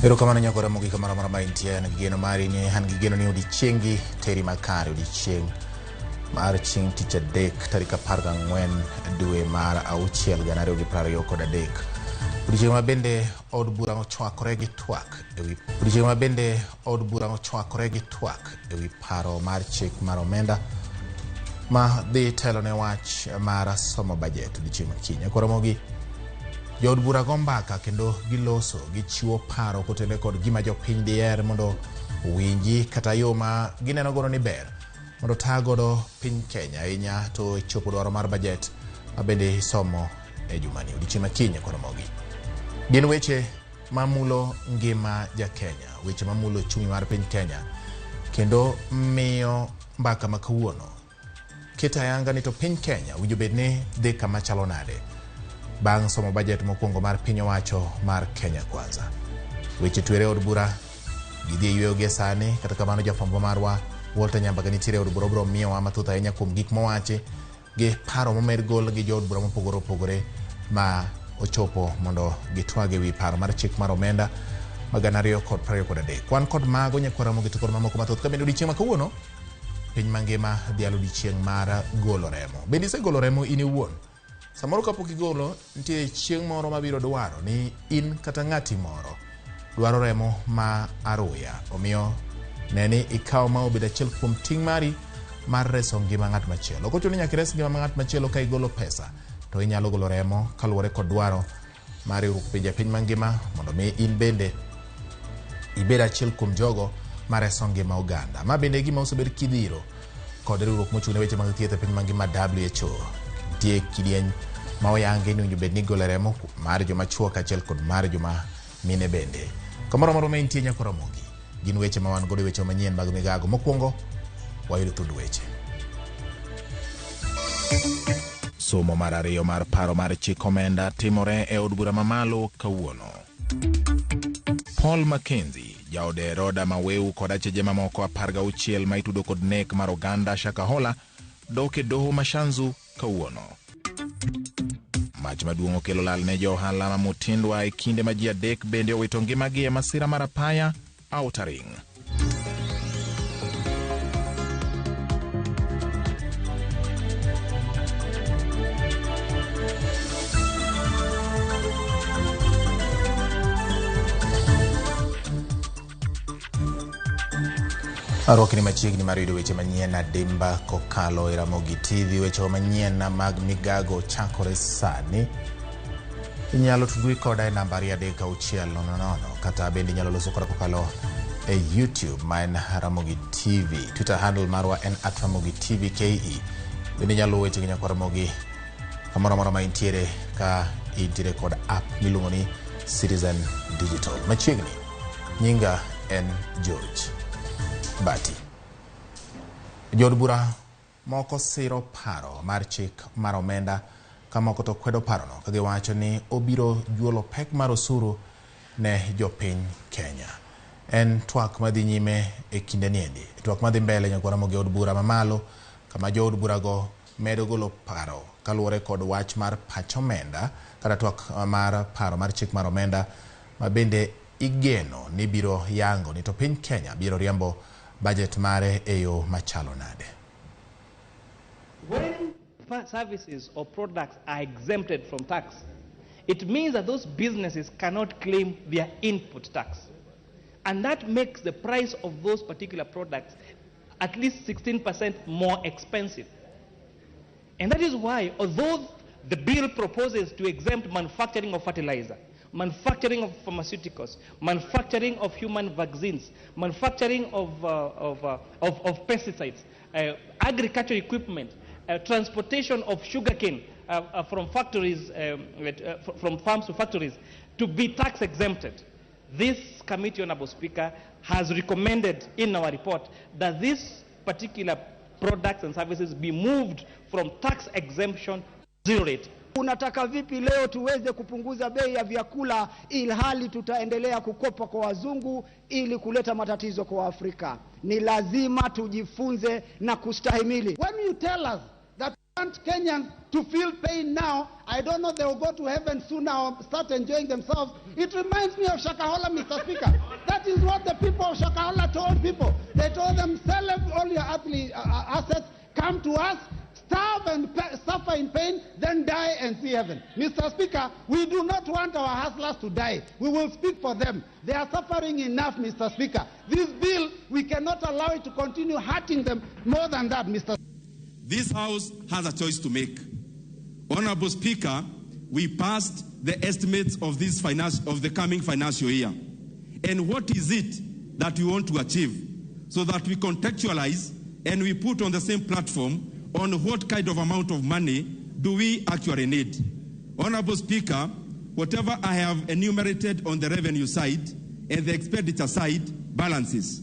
Erokamano nyakora mogik kamoro amora ma intie, an gi geno mari ni an gi geno ni odiechiengi teri makare, odiechieng' mar chieng' tich adek tarik 14 dwe mar 6 2023. Odiechieng' ma bende od bura ochwakore gi twak ewi odiechieng' ma bende od bura ochwakore gi twak ewi paro mar chik mar omenda ma dhi telo ne wach mar somo bajet odiechieng' ma kiny. Nyakora mogi, jood bura go mbaka kendo giloso, gichiwo paro kotenore kod gima jopiny diher mondo owinji kata yo ma gineno godo ni ber mondo ta godo piny Kenya ahinya to chopo dwaro mar bajet ma bende isomo e jumani odiechieng' ma kiny. Nyakora mogi, gin weche mamulo ngima ja Kenya, weche mamulo uchumi mar piny Kenya, kendo miyo mbaka ma kawuono keto ayanga ni to piny Kenya owinjo bed ni dhi kama chalo nade bang' somo bajet mokwongo mar piny owacho mar Kenya Kwanza. Weche twere od bura gidhi e yweyo gie sani, kata kamano jafwambo marwa Walter Nyambaga nitiere e od bura, obiro miyowa mathoth ahinya kuom gik mowachi gi paro momed gol gi jood bura mopogore opogore ma ochopo mondo gitwag ewi paro mar chik mar omenda ma 2023. Wan kod mago nyakwara Ramogi to kod mamoko mathoth ka bende odiechieng' ma kawuono piny mangima dhialo odiechieng' mar golo remo. Bende isegolo remo in iwuon? Samoro kapok igolo, nitie chieng' moro mabiro dwaro ni in kata ng'ati moro dwaro remo ma aruya. Omiyo ne ni ikawo ma obedo achiel kuom ting' mari mar reso ngima ng'at machielo. Ok ochuno ni nyaka ires ngima ng'at machielo ka igolo pesa, to inyalo golo remo kaluwore kod dwaro mar riwruok pinje piny mangima mondo mi in bende ibed achiel kuom jogo mareso ngima oganda. Ma bende e gima osebed kidhiro kod riwruok mochung' ne weche mag thieth e piny mangima WHO. Nitie kidieny ma oyangi ni owinjo bed ni igolo remo mar joma chuo kaachiel kod mar joma mine bende. Kamoro amora ma intie nyakora Ramogi, gin weche ma wan godo e weche manyien mag migago. Mokwongo, wayudo thund weche. Somo mar ariyo mar paro mar chik omenda timore e od bura mamalo kawuono. Paul Mackenzie, jaode Roda Maweu kod acheje mamoko 16 ma itudo kod nek mar oganda Shakahola dok e doho ma Shanzu kawuono. Mach maduong' okelo lal ne jo ohala ma Mutindwa e kinde ma ji 3 bende owito ngimagi e masira mar apaya Outer Ring. Arwakni machiegni mar yudo weche manyien adimba kokalo e Ramogi TV. Weche manyien mag migago chakore sani. Inyalo tudri koda e namba 23600 kata bende inyalo loso koda kokalo e YouTube ma en Ramogi TV. Twitter handle marwa en @RamogiTVKE. Bende inyalo luwo weche gi nyakwar Ramogi kamoro amora ma intiere ka intiere kod app miluongo ni Citizen Digital. Machiegni, nyinga en George Bati. Jood bura moko siro paro mar chik mar omenda ka moko to kwedo parono ka giwacho ni obiro juolo pek mar osuru ne jopiny Kenya. En twak madhi nyime e kinde niendi. Twak madhi mbele nyakwar Ramogi od bura mamalo kama jood burago medo golo paro kaluwore kod wach mar pach omenda kata twak mar paro mar chik mar omenda ma bende igeno ni biro yango ni to piny Kenya biro riembo budget mare e yo machalo nade. When services or products are exempted from tax, it means that those businesses cannot claim their input tax. And that makes the price of those particular products at least 16% more expensive. And that is why, although the bill proposes to exempt manufacturing of fertilizer, manufacturing of pharmaceuticals, manufacturing of human vaccines, manufacturing of pesticides, agricultural equipment, transportation of sugarcane from factories, from farms to factories, to be tax exempted. This committee, Honorable Speaker, has recommended in our report that these particular products and services be moved from tax exemption to zero rate. Unataka vipi leo tuweze kupunguza bei ya vyakula ilhali tutaendelea kukopa kwa wazungu ili kuleta matatizo kwa Afrika? Ni lazima tujifunze na kustahimili. When you tell us that Want Kenyans to feel pain now. I don't know, they will go to heaven sooner or start enjoying themselves. It reminds me of Shakahola, Mr. Speaker. That is what the people of Shakahola told people. They told them, sell all your earthly assets, come to us, starve and suffer in pain, then die and see heaven. Mr. Speaker, we do not want our hustlers to die. We will speak for them. They are suffering enough, Mr. Speaker. This bill, we cannot allow it to continue hurting them more than that, Mr. This House has a choice to make. Honorable Speaker, we passed the estimates of this of the coming financial year. And what is it that we want to achieve? So that we contextualize and we put on the same platform on what kind of amount of money do we actually need. Honorable Speaker, whatever I have enumerated on the revenue side and the expenditure side balances.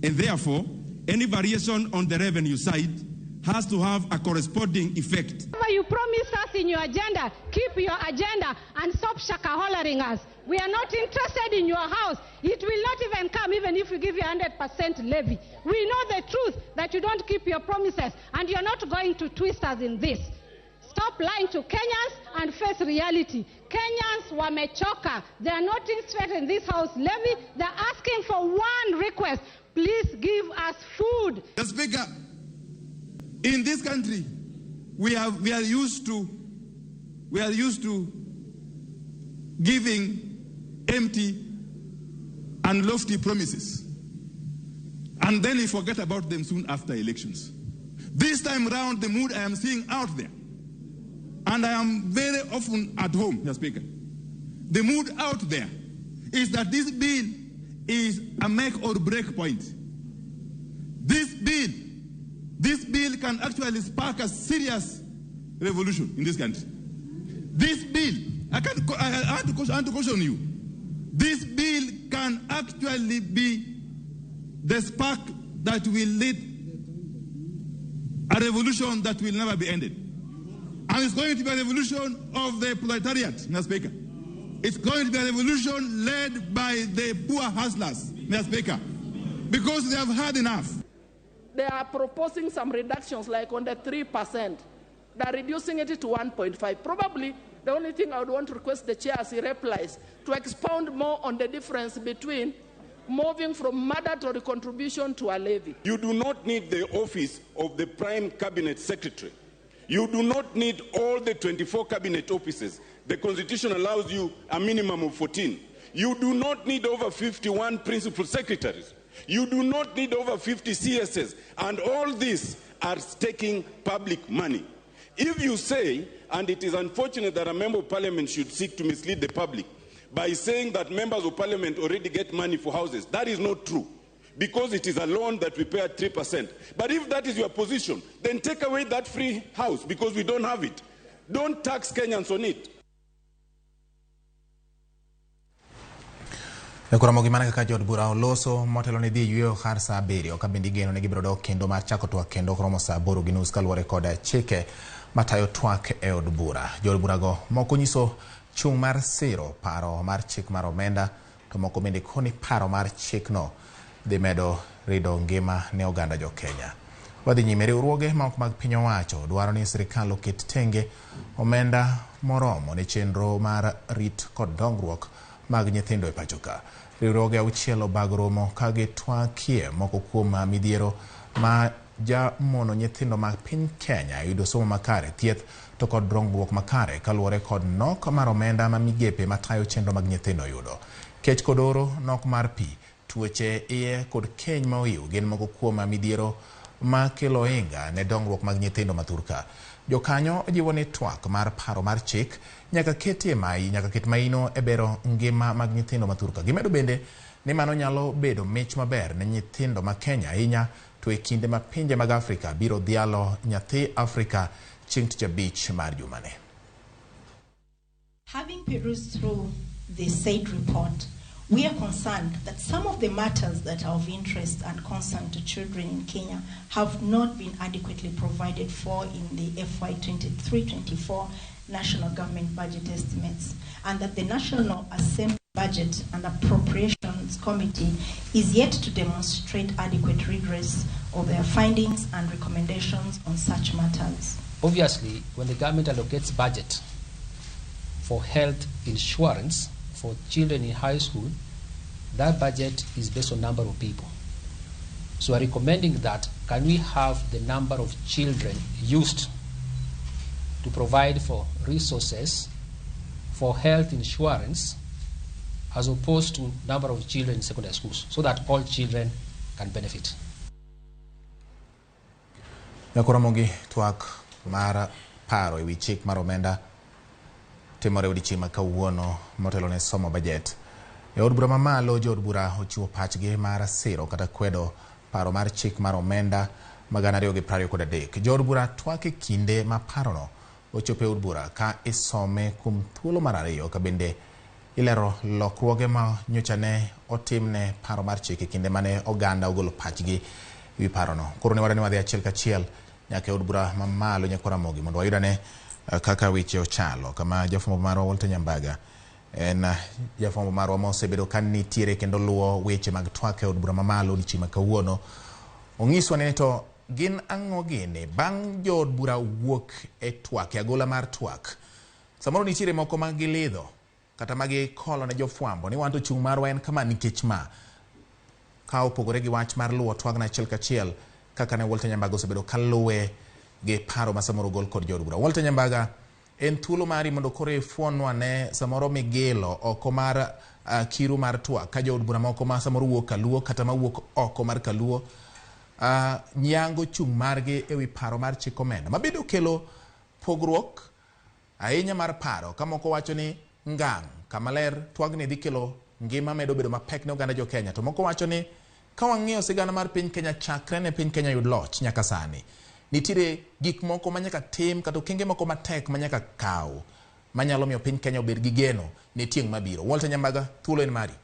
And therefore, any variation on the revenue side has to have a corresponding effect. Whatever you promised us in your agenda, keep your agenda and stop shakahollering us. We are not interested in your house. It will not even come even if we give you 100% levy. We know the truth that you don't keep your promises and you're not going to twist us in this. Stop lying to Kenyans and face reality. Kenyans wamechoka. They are not interested in this house levy. They're asking for one request. Please give us food. The Speaker, in this country, we are used to giving empty and lofty promises, and then we forget about them soon after elections. This time round, the mood I am seeing out there, and I am very often at home, Mr. Speaker, the mood out there is that this bill is a make or break point. This bill can actually spark a serious revolution in this country. This bill, I want to caution you. This bill can actually be the spark that will lead a revolution that will never be ended. And it's going to be a revolution of the proletariat, Mr. Speaker. It's going to be a revolution led by the poor hustlers, Mr. Speaker, because they have had enough. They are proposing some reductions, like on the 3%. They are reducing it to 1.5. Probably the only thing I would want to request the chair as he replies to expound more on the difference between moving from mandatory contribution to a levy. You do not need the office of the Prime Cabinet Secretary. You do not need all the 24 cabinet offices. The Constitution allows you a minimum of 14. You do not need over 51 principal secretaries. You do not need over 50 CSs, and all these are taking public money. If you say, and it is unfortunate that a member of parliament should seek to mislead the public by saying that members of parliament already get money for houses, that is not true, because it is a loan that we pay at 3%. But if that is your position, then take away that free house, because we don't have it. Don't tax Kenyans on it. Koro gimana kaka jood bura oloso motelo ne dhi yweyo kar saa 7 ka bende igeno ne gibiro dok kendo mar chako twak kendo koromo saa 8:30 kaluwore kod chike matayo twak e od bura. Jood burago moko nyiso chung' mar siro paro mar chik mar omenda to moko bende koni paro mar chikno dhi medo rido ngima ne oganda jo Kenya. Wadhi nyime, riwruoge ma ok mag piny owacho dwaro ni sirikal oket tenge omenda moromo ne chenro mar rit kod dongruok mag nyithindo e pacho ka. Riwruoge auchiel obago romo ka gitwakie moko kuom midhiero ma jamono nyithindo mag piny Kenya yudo somo makare, thieth to kod dongruok makare kaluwore kod nok mar omenda ma migepe matayo chenro mag nyithindo yudo. Kech kod oro, nok mar pi, tuoche iye kod keny ma oiw gin moko kuom midhiero ma kelo ohinga ne dongruok mag nyithindo mathurka. Jokanyo jiwo ni twak mar paro mar chik nyaka ket maino e bero ngima mag nyithindo mathurka. Gimedo bende ni mano nyalo bedo mich maber ne nyithindo ma Kenya ahinya to e kinde ma pinje mag Afrika biro dhialo nyathi Afrika chieng' tich abich mar jumani. Having perused through the said report, we are concerned that some of the matters that are of interest and concern to children in Kenya have not been adequately provided for in the FY 23-24 national government budget estimates, and that the National Assembly Budget and Appropriations Committee is yet to demonstrate adequate redress of their findings and recommendations on such matters. Obviously, when the government allocates budget for health insurance for children in high school, that budget is based on number of people. So we're recommending that can we have the number of children used to provide for resources for health insurance as opposed to number of children in secondary schools, so that all children can benefit. Nyakoromogi twak mar paro ewi chik mar omenda timore odiechieng' ma kawuono motelo ne somo bajet. E od bura mamalo jood bura ochiwo pachgi mar siro kata kwedo paro mar chik mar omenda ma 2023. Jood bura twak e kinde ma parono ochopo e od bura ka isome kuom thuolo mar ariyo ka bende ilero lokruoge ma nyocha ne otimne paro mar chik e kinde mane oganda ogolo pachgi ewi parono. Koro ne wadani wadhi achiel kachiel nyaka e od bura mamalo Nyakwaramogi mondo wayud ane kaka weche ochalo kama jafwambo marwa Walter Nyambaga en jafwambo marwa mosebedo ka nitiere kendo luwo weche mag twak e od bura mamalo odiechieng' ma kawuono. Onyiswa ni to gin ang'o gini bang' jood bura wuok e twak e agola mar twak. Samoro nitiere moko ma gilidho kata ma gikolo ne jofwambo ni wan to chung' marwa en kama nikech ma ka opogore gi wach mar luwo twagno achiel kachiel kaka ne Walter Nyambaga osebedo kaluwe gi paro ma samoro ogol kod jood bura. Walter Nyambaga, en thuolo mari mondo koro ifuonwa ne samoro migilo oko mar kiru mar twak ka jood bura moko ma samoro wuok kaluo kata mawuok oko mar kaluo nyango chung' margi ewi paro mar chik omenda ma bende okelo pogruok ahinya mar paro ka moko wacho ni ngang' kama ler twagni dhi kelo ngima medo bedo mapek ne oganda jo Kenya to moko wacho ni ka wang'iyo sigana mar piny Kenya chakre ne piny Kenya yud loch nyaka sani nitiere gik moko ma nyaka tim kata okenge moko matek ma nyaka kaw manyalo miyo piny Kenya obed gi geno ne tieng' mabiro. Walter Nyambaga, thuolo en mari.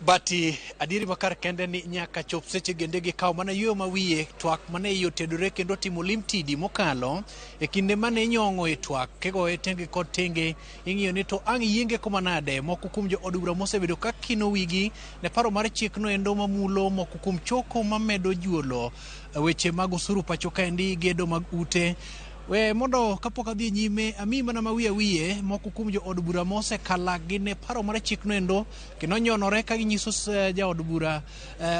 Bati adieri makar kende ni nyaka chop seche gende gi kaw mana yueyo ma wiye twak mane iye otedore kendo timo lim tidi mokalo e kinde mane inyong'o e twak kigoye tenge kod tenge ing'iyo ni to ang' yienge kuma nade moko kuom jo od bura mosebedo ka kino wigi ne paro mar chikno endo mamulo moko kuom choko mamedo juolo weche mag osuru pacho kaendi gedo mag ute. We mondo kapok adhi nyime ami mana ma wiye wiye moko kuom jo od bura mosekalagi ne paro mar chikno endo kendo nyonore ka ginyiso jaod bura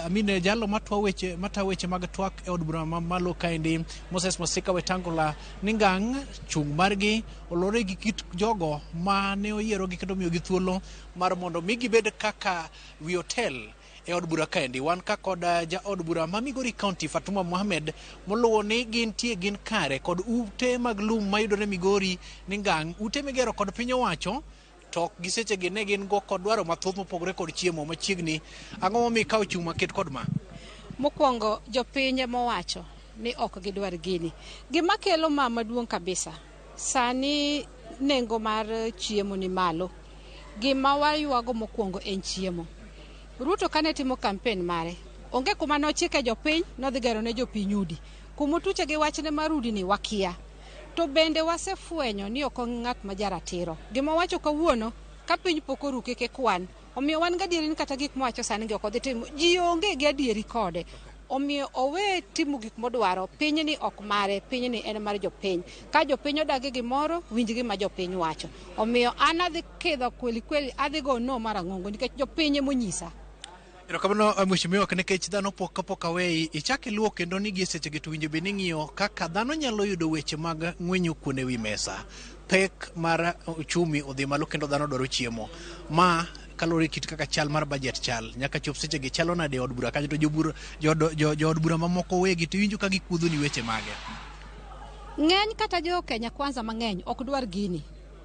amine jalo matwa weche mata weche mag twak e od bura mamalo kaendi Moses Masika Wetangula ni ngang' chung' margi olore gi kit jogo ma ne oyierogi kendo miyogi thuolo mar mondo mi gibed kaka wi otel e od bura kaendi. Wan ka kod jaod bura ma Migori County Fatuma Mohamed moluwo ni gintie gin kare kod ute mag lum mayudore Migori ni ngang' ute migero kod piny owacho to gi sechegi ne gin go kod dwaro mathoth mopogore kod chiemo machiegni. Ang'o momiyo ikawo chung' maket kod ma? Mokwongo jopiny emowacho ni ok gidwar gini. Gima kelo ma maduong' kabisa sani nengo mar chiemo ni malo. Gima waywago mokwongo en chiemo. Ruto kane timo campaign mare, onge kuma nochike jopiny, nodhi gero ne jopiny udi. Kumotuche gi wachne mar udi ni wakia. To bende wasefwenyo ni ok ng'at ma jaratiro. Gima wacho kawuono, ka piny pok oru kik ikwan. Omiyo wan gadieri ni kata gik mowacho sani gi ok odhi timo. Ji onge gi adieri kode. Omiyo owe timo gik modwaro. Pinyni ok mare, pinyni en mar jopiny. Ka jopiny odagi gimoro, winj gima jopiny wacho. Omiyo an adhi kidho kweli kweli, adhi go no mar ang'ongo nikech jopiny emonyisa. Erokamano mheshimiwa, nikech dhano pok kapok aweyi ichak iluwo kendo ni gie sechegi to winjo bed ni ing'iyo kaka dhano nyalo yudo weche mag ng'wenyo kuon ewi mesa. Pek mar uchumi odhi malo kendo dhano dwaro chiemo. Ma kaluwore kit kaka chal mar budget chal nyaka chop sechegi chalo nade e od bura kanyo to jood bura mamoko wegi to iwinjo ka gikuodho ni weche mage. Ng'eny kata jo Kenya Kwanza mang'eny ok dwar gini,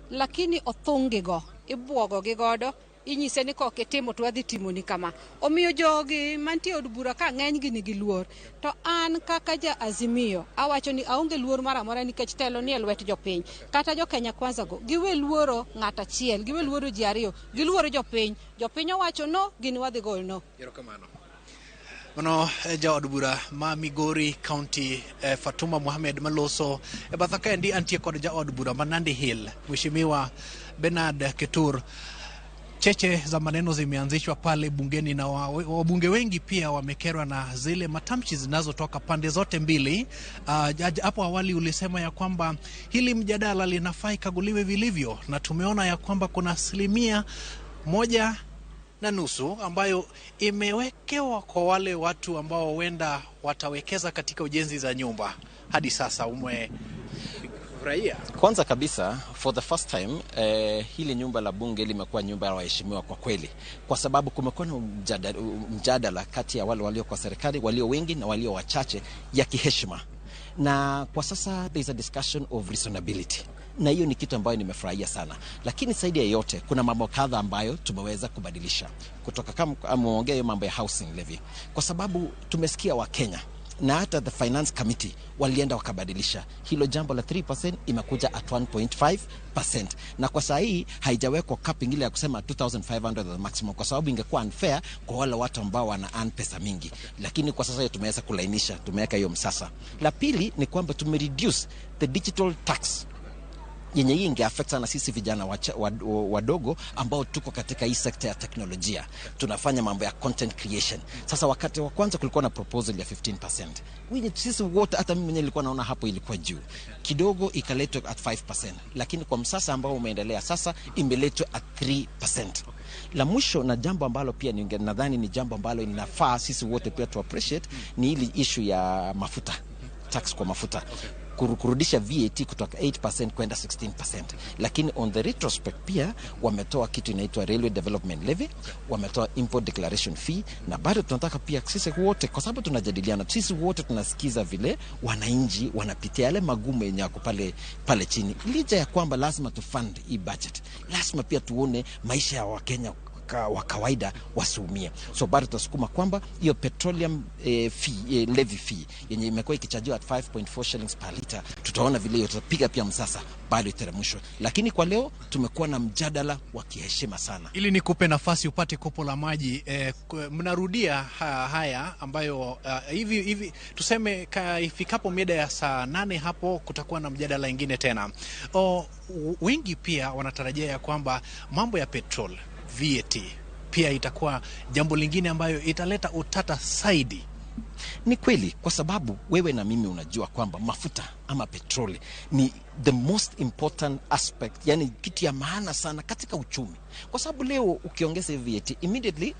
lakini othung' gi go, ibuogo gi godo, inyise ni kok itimo to wadhi timoni kama. Omiyo jogi mantie od bura ka ng'eny gi nigi luor. To an kaka ja Azimio awacho ni aonge luor moro amora nikech telo ni e lwet jopiny. Kata jo Kenya Kwanza go giwe luoro ng'at achiel, giwe luoro ji ariyo, giluoro jopiny. Jopiny owacho no, gin wadhi goyo no. Erokamano. Mano jaod bura ma Migori County Fatuma Mohamed maloso e batha kaendi antie kod jaod bura ma Nandi Hill Mheshimiwa Bernard Ketur. Cheche za maneno zimeanzishwa pale bungeni na wabunge wengi pia wamekerwa na zile matamshi zinazotoka pande zote mbili. Hapo awali ulisema ya kwamba hili mjadala linafaa ikaguliwe vilivyo, na tumeona ya kwamba kuna 1.5% ambayo imewekewa kwa wale watu ambao huenda watawekeza katika ujenzi za nyumba. Hadi sasa umefurahia? Kwanza kabisa, for the first time hili nyumba la bunge limekuwa nyumba ya waheshimiwa kwa kweli, kwa sababu kumekuwa na mjadala kati ya wale walio kwa serikali, walio wengi na walio wachache, ya kiheshima, na kwa sasa there is a discussion of reasonability, na hiyo ni kitu ambayo nimefurahia sana. Lakini zaidi ya yote, kuna mambo kadha ambayo tumeweza kubadilisha kutoka kama ameongea hiyo mambo ya housing levy, kwa sababu tumesikia Wakenya na hata the finance committee walienda wakabadilisha hilo jambo la 3%, imekuja at 1.5%, na kwa saa hii haijawekwa capping ile ya kusema 2500 as maximum, kwa sababu ingekuwa unfair kwa wale watu ambao wana earn pesa mingi, lakini kwa sasa hiyo tumeweza kulainisha, tumeweka hiyo msasa. La pili ni kwamba tumereduce the digital tax yenye hii inge affect sana sisi vijana wadogo ambao tuko katika hii sekta ya teknolojia, tunafanya mambo ya content creation. Sasa wakati wa kwanza kulikuwa na proposal ya 15%. Winye, sisi wote, hata mimi mwenyewe nilikuwa naona hapo ilikuwa juu kidogo, ikaletwa at 5%, lakini kwa msasa ambao umeendelea sasa imeletwa at 3%. La mwisho na jambo ambalo pia nadhani ni jambo ambalo inafaa sisi wote pia tu appreciate ni hili issue ya mafuta, tax kwa mafuta, kurudisha VAT kutoka 8% kwenda 16%. Lakini on the retrospect pia wametoa kitu inaitwa Railway Development Levy, wametoa import declaration fee, na bado tunataka pia sisi wote, kwa sababu tunajadiliana, sisi wote tunasikiza vile wananchi wanapitia yale magumu yenye yako pale, pale chini. Licha ya kwamba lazima tufund hii budget, lazima pia tuone maisha ya Wakenya wa kawaida wasiumie. So bado tutasukuma kwamba hiyo petroleum levy fee yenye imekuwa ikichajiwa at 5.4 shillings per liter, tutaona vile hiyo tutapiga pia msasa bado iteremshwe. Lakini kwa leo tumekuwa na mjadala wa kiheshima sana. Ili nikupe nafasi upate kopo la maji, mnarudia haya ambayo hivi hivi tuseme ifikapo mida ya saa 8 hapo kutakuwa na mjadala ingine tena. Wengi pia wanatarajia ya kwamba mambo ya petrol VAT pia itakuwa jambo lingine ambayo italeta utata zaidi. Ni kweli, kwa sababu wewe na mimi unajua kwamba mafuta ama petroli ni the most important aspect, yani kitu ya maana sana katika uchumi, kwa sababu leo ukiongeza VAT immediately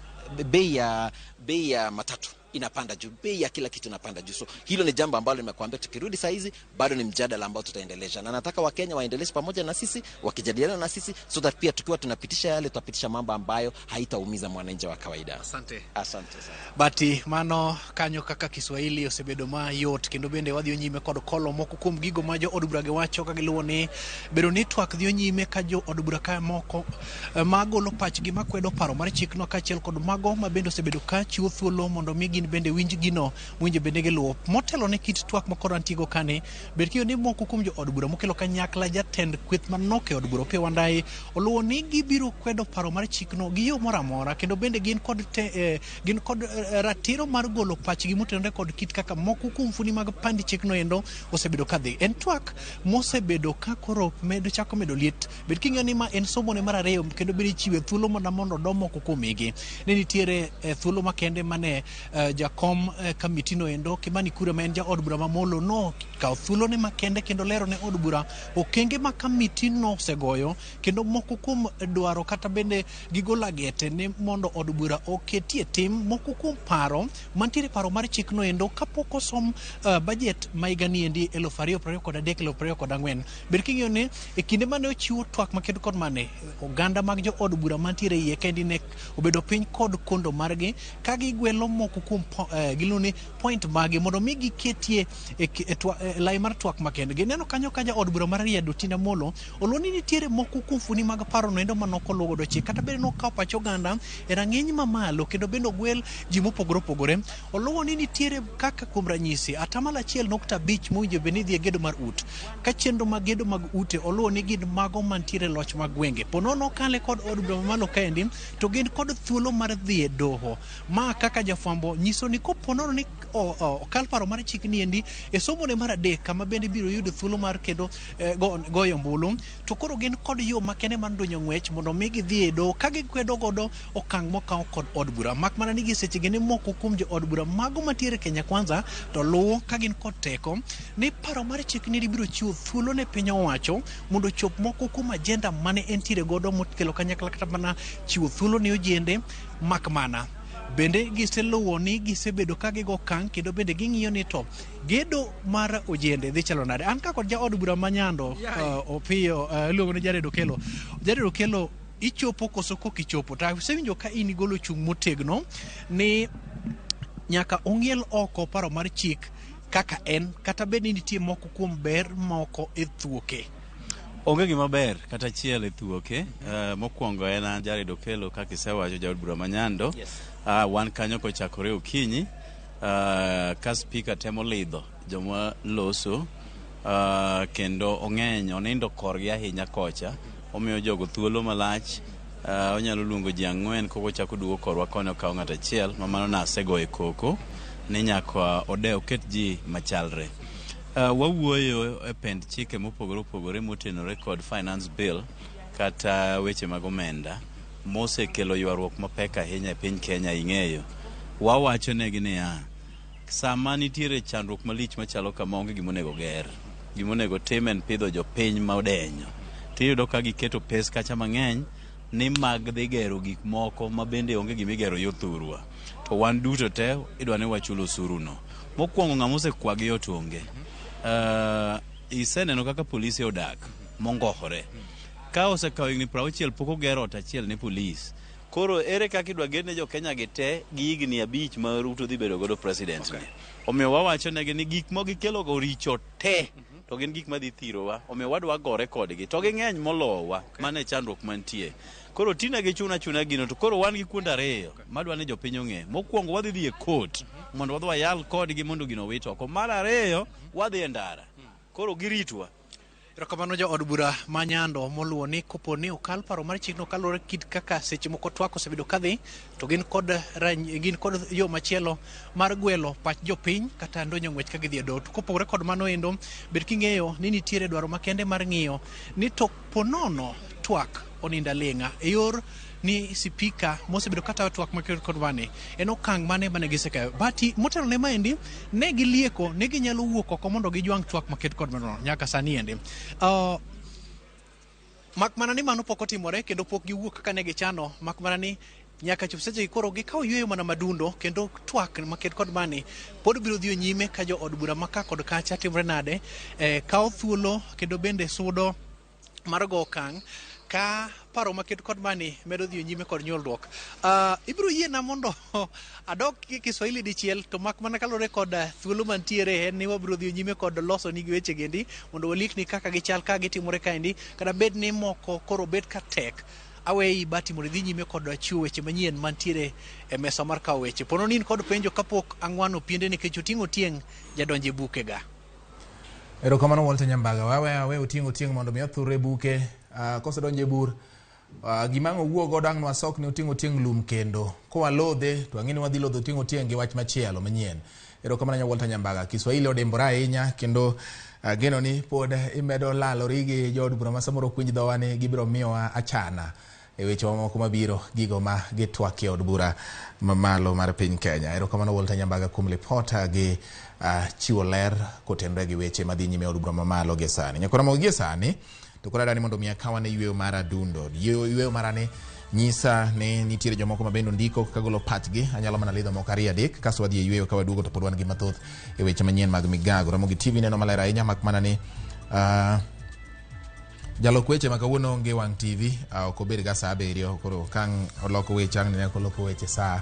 bei ya matatu inapanda juu, bei ya kila kitu inapanda juu. So hilo ni jambo ambalo nimekuambia, tukirudi saa hizi bado ni mjadala ambao tutaendelesha, na nataka Wakenya waendeleshe pamoja na sisi, wakijadiliana na sisi, so that pia tukiwa tunapitisha yale, tutapitisha mambo ambayo haitaumiza mwananchi wa kawaida. Asante. Asante sana. Bati mano kanyo kaka Kiswahili osebedo mayot kendo bende wadhi nyime kod kolo moko kuom gigo ma jo od bura giwacho ka giluwo ni bedo ni twak dhiyo nyime ka jo od bura ka moko magolo pachgi makwedo paro mar chikno kaachiel kod mago ma bende osebedo ka chiwo thuolo mondo mi gin bende winj gino winjo bende giluwo motelo ne kit twak makoro antigo kani bed kiyo ni moko kuom jo od bura mokelo kanyakla jatend kweth manok e od bura Opiyo Wandayi oluwo ni gibiro kwedo paro mar chikno gi yo moro amora kendo bende gin kod ratiro mar golo pachgi motenore kod kit kaka moko kuom fundi mag pandi chikno endo osebedo kadhi. En twak mosebedo ka koro medo chako medo liet. Bed king'eyo ni ma en somo ne mar ariyo kendo bende ichiwe thuolo mondo odo moko kuom igi. Ne nitiere thuolo makende mane jakom kamiti no endo Kimani Kuria ma en jaod bura ma Molo no kawo thuolo ne makende kendo lero ne od bura okenge ma kamiti no osegoyo kendo moko kuom dwaro kata bende gigolo agete ni mondo od bura oketie tim moko kuom paro mantiere paro mar chikno endo kapok osom budget ma higa ni endi 2023-2024. Bed king'eyo ni e kinde mane ochiwo twak makende kod mane oganda mag jo od bura mantiere iye kendi ne obedo piny kod kondo margi ka gigwelo moko kuom giluongo ni point magi mondo mi giketie e lai mar twak makende. Gineno kanyo ka jaod bura mar Rarieda Otiende Amollo oluwo ni nitiere moko kuom fundi mag paro no endo manok oluwo godo chik kata bende nokawo pach oganda e rang'iny mamalo kendo bende ogwel ji mopogore opogore. Oluwo ni nitiere kaka kuom ranyisi 1.5% mowinjo bed ni dhi e gedo mar ut ka chenro mag gedo mag ute oluwo ni gin mago mantiere e loch mag gwenge. Po nono okale kod od bura mamalo kaendi to gin kod thuolo mar dhi e doho ma kaka jafwambo nyiso nyiso ni kopo nono ni okal paro mar chik ni endi e somo ne mar adek kama bende biro yudo thuolo mar kendo goyo ombulu to koro gin kod yo makende mar donjo ng'wech mondo mi gidhi e doho ka gikwedo godo okang' mokaw kod od bura. Mak mana ni gi seche ni moko kuom jo od bura mago mantiere Kenya Kwanza to luwo ka gin kod teko ni paro mar chik ni biro chiwo thuolo ne piny owacho mondo ochop moko kuom agenda mane entiere godo mokelo kanyakla kata mana chiwo thuolo ne ojende. Mak mana bende giseluwo ni gisebedo ka gigo okang' kendo bende ging'iyo ni to gedo mar ojende dhi chalo nade. An ka kod jaod bura ma Nyando Opiyo iluongo ni Jared Okello. Jared Okello, ichopo koso kok ichopo? To asewinjo ka in igolo chung' motegno ni nyaka ong'iel oko paro mar chik kaka en kata bed ni nitie moko kuom ber moko e thuoke. Onge gima ber kata achiel e thuoke. Mokwongo en an Jared Okello, kaka isewacho, jaod bura ma Nyando. Wan kanyo kochakore okinyi ka spika temo lidho joma loso kendo ong'eny onindo korgi ahinya kocha, omiyo jogo thuolo malach. Onyalo luongo ji 4 kokochako duogo korwa koni okawo ng'ato achiel ma mano nasegoye koko ni nyaka ode oket ji machalre. Wawuoyo e pend chike mopogore opogore motenore kod finance bill kata weche mag omenda mosekelo ywaruok mapek ahinya e piny Kenya. Ing'eyo wawacho negi niya, sama nitiere chandruok malich machalo kama, onge gimonego ger, gimonego tim en pidho jopiny ma odenyo. Tiyudo ka giketo pes kacha mang'eny ni mag dhi gero gik moko ma bende onge gimigero yo thurwa, to wan duto te idwa ni wachul osuru no. Mokwongo ng'ama osekwagi ot onge. Iseneno kaka polise odak mongohore ka osekawo higni 60 pok ogero ot achiel ne polis. Koro ere kaka idwa ged ne jo-Kenya gi te gi higni 5 ma Ruto dhi bedo godo president ni? Omiyo wawacho negi ni gik ma gikelo go richo te, to gin gik madhi thirowa, omiyo wadwa gore kodgi to ging'eny molowa. Mano e chandruok mantie. Koro tina gichuna achuna gino, to koro wan gi kuonde ariyo madwa ni jopiny ong'e. Mokwongo wadhi dhi e court mondo wadhi wayal kodgi mondo gino owit oko. Mar ariyo wadhi e ndara, koro giritwa. Erokamano jo od bura ma Nyando moluwo ni kopo ni okal paro mar chikno kaluwore kit kaka seche moko twak osebedo kadhi to gin kod yo machielo mar gwelo pach jopiny kata ndonyo ng'wech ka gidhi e doho. To kopogore kod mano endo, bed king'eyo ni nitiere dwaro makende mar ng'iyo ni to ponono twak onindo aling'a e yor ni sipika mosebedo katayo twak maker kod mane en okang' mane mane gisekayo. Bati motelo ne maendi ne gilieko ne ginyalo wuok oko mondo gijwang' twak maket kod mano nyaka sani endi. Mak mana ni mano pok otimore kendo pok giwuok kaka ne gichano, mak mana ni nyaka chop seche gi koro gikawo yueyo mana madundo kendo twak maket kod mani pod biro dhi nyime ka jo od bura maka kod kacha timore nade kawo thuolo kendo bende sudo mar go okang' ka paro maket kod mani medo dhi nyime kod nyuolruok. Ibiro yiena mondo adok Kiswahili dichiel to mak mana kaluwore kod thuolo mantiere en ni wabiro dhi nyime kod loso nigi weche gendi mondo walikni kaka gichal ka gitimore kaendi kata bed ni moko koro bet ka tek. Aweyi Bati mondo idhi nyime kod chiwo weche manyien mantiere e mesa mar kawo weche. Pono ni in kod penjo kapok ang'wano piende nikech oting'o tieng' jadonje bukega. Erokamano Walter Nyambaga. Wawe oting'o tieng' mondo mi othurre buke. Kosedonjo e bur, gima ang' owuo godo ang' nwasok ni oting'o tieng' lum kendo. Kowalodhe to ang'e ni wadhi lodho oting'o tieng' gi wach machielo manyien. Erokamano nya Walter Nyambaga. Kiswahili odimbore ahinya kendo geno ni pod imedo lalori gi jood bura ma samoro ok winj dhowa ni gibiro miyowa achana e weche mamoko mabiro gigo ma gitwakie od bura mamalo mar piny Kenya. Erokamano Walter Nyambaga kuom lipota gi chiwo ler kotenore gi weche madhi nyime e od bura mamalo gie sani. Nyakora mogo gie sani to koro adani mondo mi akawane yueyo mar adundo. Yueyo mara ni nyisa ni nitiere jomoko ma bende ondiko kagolo pachgi, anyalo mana lidho moko 2 3 kasto wadhi e yueyo ka waduogo to pod wan gi mathoth e weche manyien mag migago. Ramogi TV neno maler ahinya mak mana ni jalok weche ma kawuono onge wang' TV, ok obed ga saa 7, koro kang' oloko weche ang' ne oloko weche saa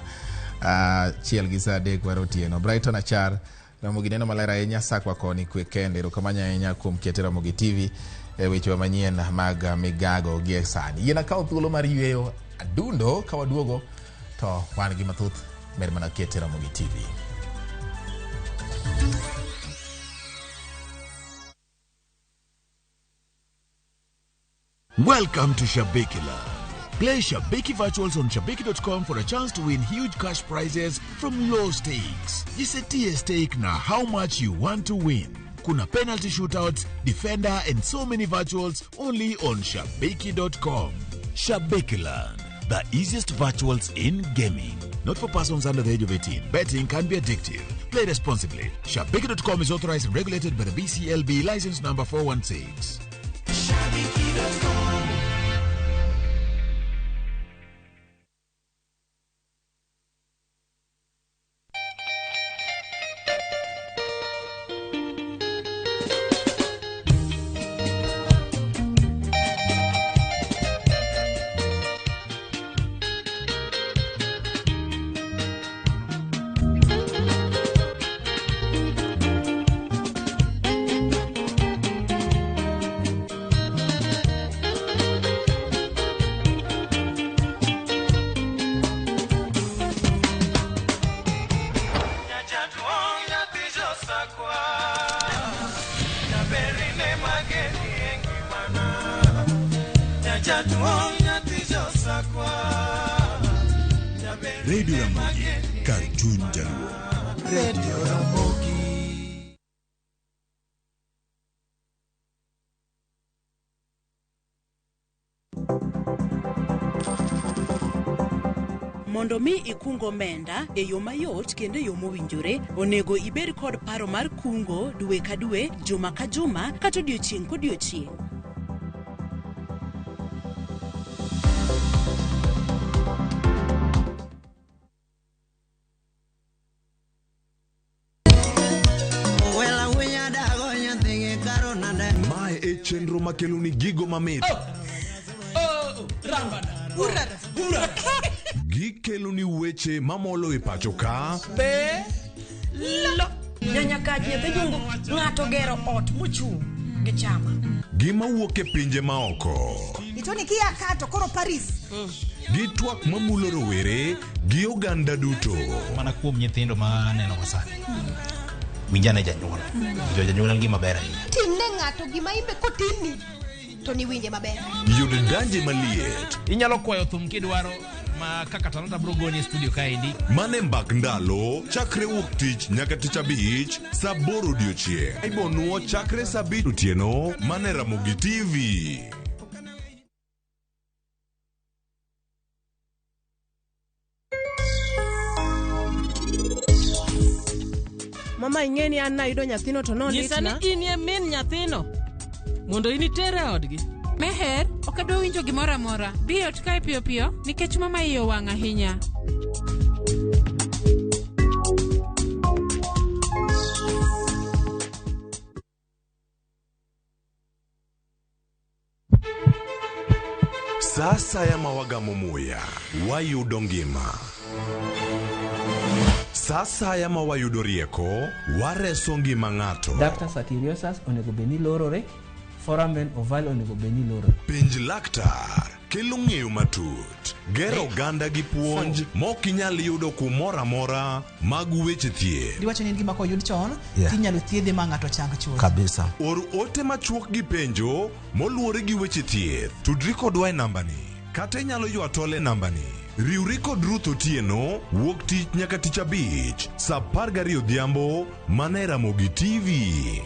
1 gi saa 3 mar otieno. Brighton Achar, Ramogi neno maler ahinya sakwa koni kwe kende. Erokamano ahinya kuom kete Ramogi TV e weche manyien mag migago gie sani. Yiena kawo thuolo mar yueyo adundo ka waduogo to wan gi mathoth med mana kete Ramogi TV. Welcome to Shabiki Land. Play Shabiki Virtuals on Shabiki.com for a chance to win huge cash prizes from low stakes. Jisetie stake na how much you want to win. Kuna penalty shootouts, defender and so many virtuals only on Shabiki.com. Shabikiland, the easiest virtuals in gaming. Not for persons under the age of 18. Betting can be addictive. Play responsibly. Shabiki.com is authorized and regulated by the BCLB license number 416. Shabiki.com. Radio Ramogi, kar chuny Jaluo. Radio Ramogi. Mondo mi ikung omenda e yo mayot kendo e yo mowinjore, onego ibed kod paro mar kungo dwe ka dwe, juma ka juma, kata odiochieng' kodiochieng'. Mae e chenro makeloni gigo mamit. Gikeloni weche mamolo e pacho ka. Be lo nyanyakach nyathi jungu ng'ato gero ot mochung' gi chama. Gima wuok e pinje maoko. Itoni kia kato koro Paris. Gi twak mamulo rowere gi oganda duto. Mana kuom nyithindo ma aneno sani. Winjane janyuol. Jo janyuol en gima ber ahinya. Timne ng'ato gima imbe kotimni to niwinje maber. Yud danje maliet. Inyalo kwayo thum kidwaro ma kaka Talanta bro goni e studio kaendi. Mane mbak ndalo chakre wuok tich nyaka tich abich saa 8 odiochieng'. Ibonuo chakre saa 5 otieno mane Ramogi TV. Mama ing'e ni an nayudo nyathino to Nyisa nolitna. ni inie min nyathino mondo in itere e odgi. Meher, ok adwa winjo gimoro amora. Bi e ot kae piyo piyo nikech mama iye owang' ahinya. Sa asaya ma wagamo muya, wayudo ngima. Sa asaya ma wayudo rieko, wareso ngima ng'ato. Ductus arteriosus onego bed ni lorore, foramen ovale onego bed ni lorore. Penj laktar kelo ng'eyo matut, gero oganda gi puonj mok inyal yudo kumoro amora mag weche thieth. Diwacho ni en gima koyud chon Yeah. tinyalo thiedhe ma ng'ato chang chuth. Kabisa. Or ote machuok gi penjo moluwore gi weche thieth. Tudri kodwa e nambani kata inyalo ywa tol e nambani. Riwri kod Ruth Otieno wuok tich nyaka tich abich saa 12 odhiambo mana e Ramogi TV.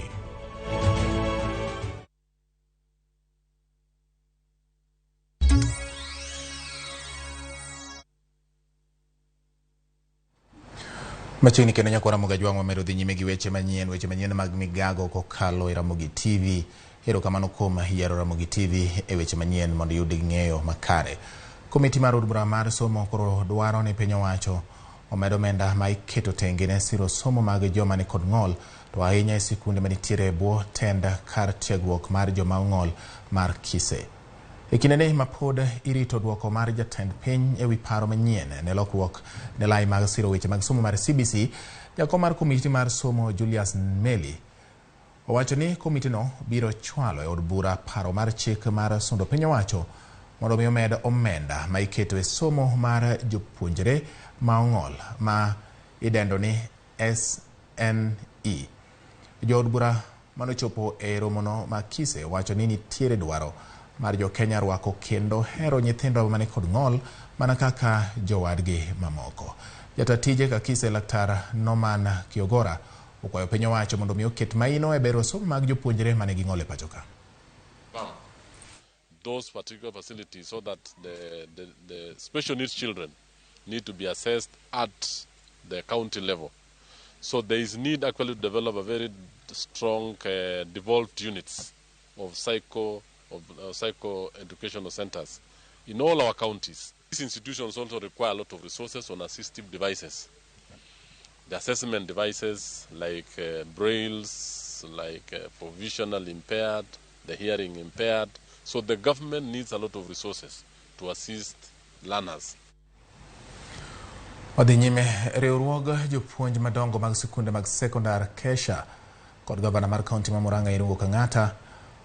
Machiegni kendo nyakwa Ramogi Ajwang' wamedo dhi nyime gi weche manyien mag migago kokalo e Ramogi TV. Erokamano kuom yiero Ramogi TV e weche manyien mondo iyud ng'eyo makare. Komiti mar od bura mar somo koro dwaro ni piny owacho omed omenda ma iketo tenge ne siro somo mag joma nikod ng'ol, to ahinya e sikunde manitiere e bwo tend kar tiegruok mar joma ong'ol mar Kise. E kindeni ma pod irito duoko mar jatend piny ewi paro manyien ne lokruok ne lai mag siro weche mag somo mar CBC, jakom mar komiti mar somo Julius Meli owacho ni komitino biro chwalo e od bura paro mar chik mar sundo piny owacho mondo mi omed omenda ma iketo e somo mar jopuonjre ma ong'ol ma idendo ni SNE. Jood bura manochopo e romono ma Kise wacho ni nitiere dwaro mar jo-Kenya rwako kendo hero nyithindo mani kod ng'ol mana kaka jowadgi mamoko. Jata tije Kakise Laktar Norman Kiogora okwayo piny owacho mondo mi oket maino e bero somo mag jopuonjre manigi ng'ol e pacho ka. Those particular facilities so that the special needs children need to be assessed at the county level. So there is need actually to develop a very strong devolved units of psycho-educational centers in all our counties. These institutions also require a lot of resources on assistive devices. The assessment devices like brailles, like for visually impaired, the hearing impaired. So the government needs a lot of resources to assist learners. Wadhi nyime, riwruog jopuonj madongo mag sikunde mag sekondar Kesha kod gavana mar kaunti ma Murang'a Irungu Kang'ata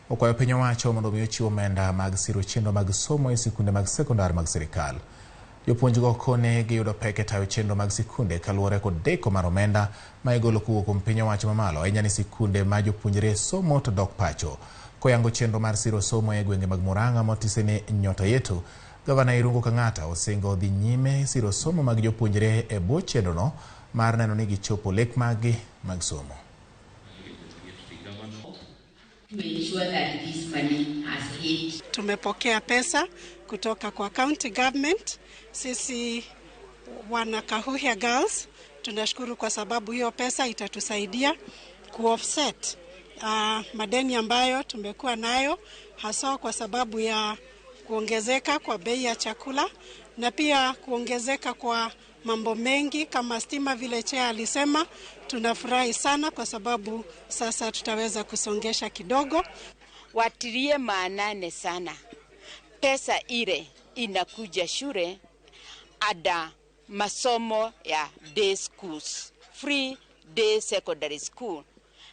okwayo piny owacho mondo mi ochiw omenda mag siro chenro mag somo e sikunde mag sekondar mag sirikal. Jopuonjgo kone giyudo pek e tayo chenro mag sikunde kaluwore kod deko mar omenda ma igolo kowuok kuom piny owacho mamalo ahinya ni sikunde ma jopuonjre somo to dok pacho. Koyango chenro mar siro somo e gwenge mag Murang'a motise ni Nyota Yetu, Gavana Irungu Kang'ata osingo dhi nyime siro somo mag jopuonjre e bwo chenrono mar neno ni gichopo lek maggi mag somo. Tumepokea pesa kutoka kwa county government. Sisi wana Kahuhia Girls tunashukuru kwa sababu hiyo pesa itatusaidia kuoffset madeni ambayo tumekuwa nayo, hasa kwa sababu ya kuongezeka kwa bei ya chakula na pia kuongezeka kwa mambo mengi kama stima. Vile Chair alisema, tunafurahi sana kwa sababu sasa tutaweza kusongesha kidogo. Watilie maanane sana pesa ile inakuja shule, ada masomo ya day schools, free day secondary school.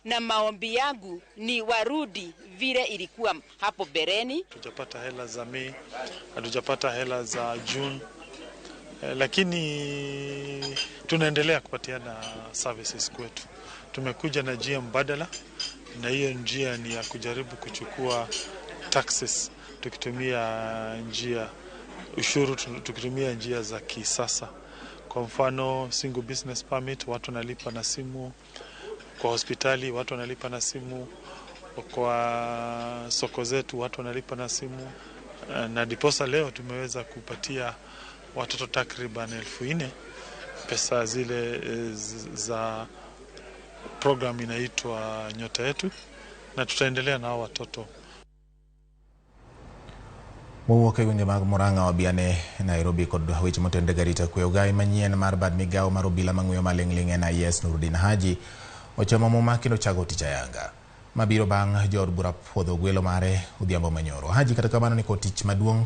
Na maombi yangu ni warudi vile ilikuwa hapo bereni. Hatujapata hela za Mei, hatujapata hela za June, lakini tunaendelea kupatiana services kwetu. Tumekuja na njia mbadala, na hiyo njia ni ya kujaribu kuchukua taxes tukitumia njia ushuru, tukitumia njia za kisasa. Kwa mfano single business permit watu wanalipa na simu, kwa hospitali watu wanalipa na simu, kwa soko zetu watu wanalipa na simu. Na diposa leo tumeweza kupatia watoto takriban 4,000 pesa zile za program inaitwa Nyota Yetu, na tutaendelea na hao watoto. Mowuok e gwenge mag Murang'a wabiane Nairobi kod weche motenore garita kwe. Ogai manyien mar bad migawo mar obila mang'weyo maling'ling' NIS Nurdin Haji ochomo muma kendo chago tich ayanga mabiro bang' jood bura puodho gwelo mare odhiambo manyoro. Haji kata kamano ni kod tich maduong'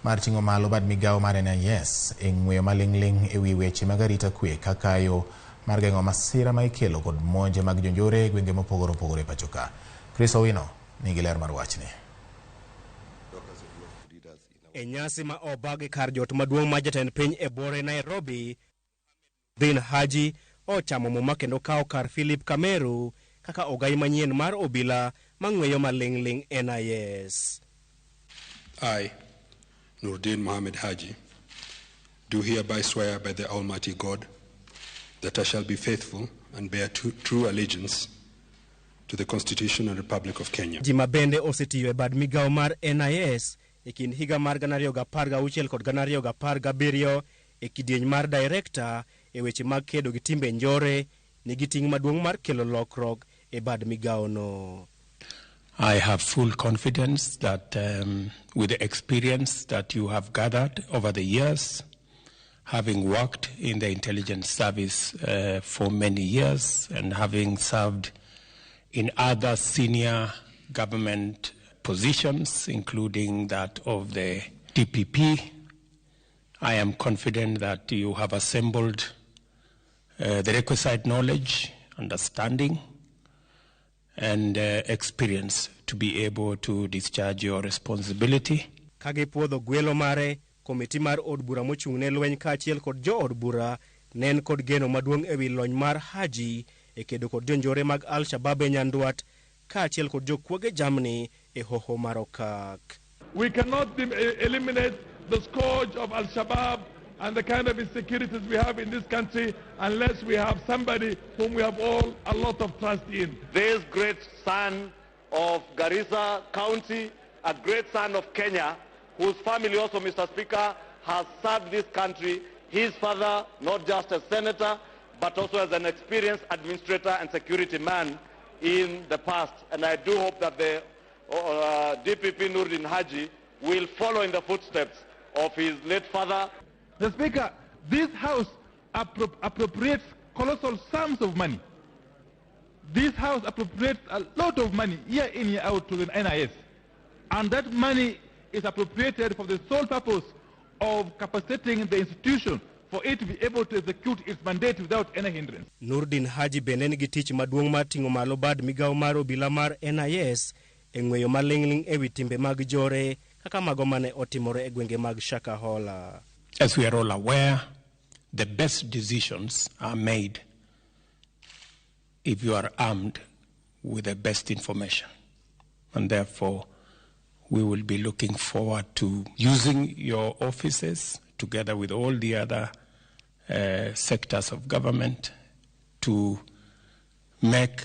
mar ting'o malo bad migawo mar NIS e ng'weyo maling'ling' ewi weche mag arita kwe kaka yo mar geng'o masira ma ikelo kod monje mag jonjore e gwenge mopogore opogore e pacho ka. Chris Owino nigi ler mar wachni. E nyasi ma obag e kar jot maduong' ma jatend piny e buore Nairobi, Nurdin Haji ochamo muma kendo kawo kar Philip Kameru kaka ogai manyien mar obila mang'weyo maling'ling' NIS. I, Nurdin Mohammed Haji, do hereby swear by the Almighty God that I shall be faithful and bear true allegiance to the Constitution and Republic of Kenya. Ji ma bende osetiyo e bad migawo mar NIS e kind higa mar 2016 kod 2017 e kidieny mar director e weche mag kedo gi timbe njore nigi ting' maduong' mar kelo lokruok e bad migawono. I have full confidence that with the experience that you have gathered over the years, having worked in the intelligence service for many years and having served in other senior government positions, including that of the DPP, I am confident that you have assembled the requisite knowledge, understanding, and experience to be able to discharge your responsibility. Ka gipuodho gwelo mare, komiti mar od bura mochung' ne lweny kaachiel kod jood bura ne en kod geno maduong' ewi lony mar Haji e kedo kod jonjore mag Al-Shabaab e Nyandwat kaachiel kod jokuoge jamni e hoho mar Okak. We cannot eliminate the scourge of Al-Shabaab and the kind of insecurities we have in this country unless we have somebody whom we have all a lot of trust in. This great son of Garissa County, a great son of Kenya, whose family also, Mr. Speaker, has served this country. His father, not just as senator, but also as an experienced administrator and security man in the past. And I do hope that the DPP Nurdin Haji will follow in the footsteps of his late father. The Speaker, this House appropriates colossal sums of money. This House appropriates a lot of money year in, year out to the NIS. And that money is appropriated for the sole purpose of capacitating the institution for it to be able to execute its mandate without any hindrance. Nurdin Haji bende nigi tich maduong' mar ting'o malo bad migawo mar obila mar NIS e ng'weyo maling'ling' ewi timbe mag jore kaka mago mane otimore e gwenge mag Shakahola. As we are all aware, the best decisions are made if you are armed with the best information. And therefore, we will be looking forward to using your offices together with all the other sectors of government to make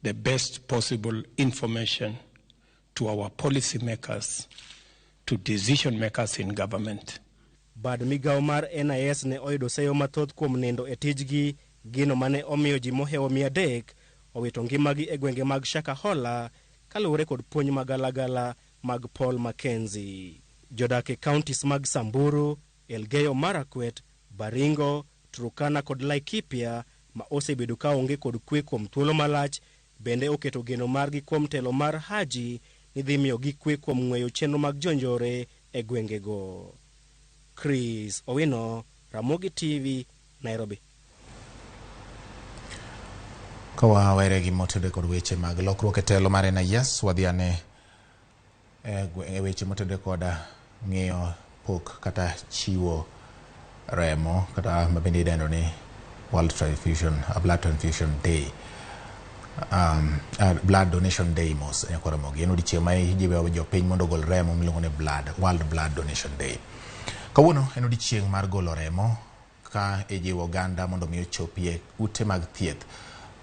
the best possible information to our policymakers, to decision makers in government. Bad migawo mar NIS ne oyudo seyo mathoth kuom nindo e tijgi, gino mane omiyo ji mohewo 300 owito ngimagi e gwenge mag Shakahola kaluwore kod puonj magalagala mag Paul Mackenzie. Jodak e counties mag Samburu, Elgeyo Marakwet, Baringo, Turkana kod Laikipia ma osebedo ka onge kod kwe kuom thuolo malach bende oketo geno margi kuom telo mar Haji ni dhi miyogi kwe kuom ng'weyo chenro mag jonjore e gwengego. Chris Owino, Ramogi TV, Nairobi. Ka wawere gi motudore kod weche mag lokruok e telo mar NIS, wadhi ane e weche motudore kod ng'iyo pok kata chiwo remo kata mabende idendo ni World Transfusion, Blood Transfusion Day. Blood Donation Day mos nyakwa Ramogi. En odiechieng' ma ijiwo jopiny mondo ogol remo miluongo ni World Blood Donation Day. Kawuono en odiechieng' mar golo remo ka ijiwo oganda mondo mi ochopie ute mag thieth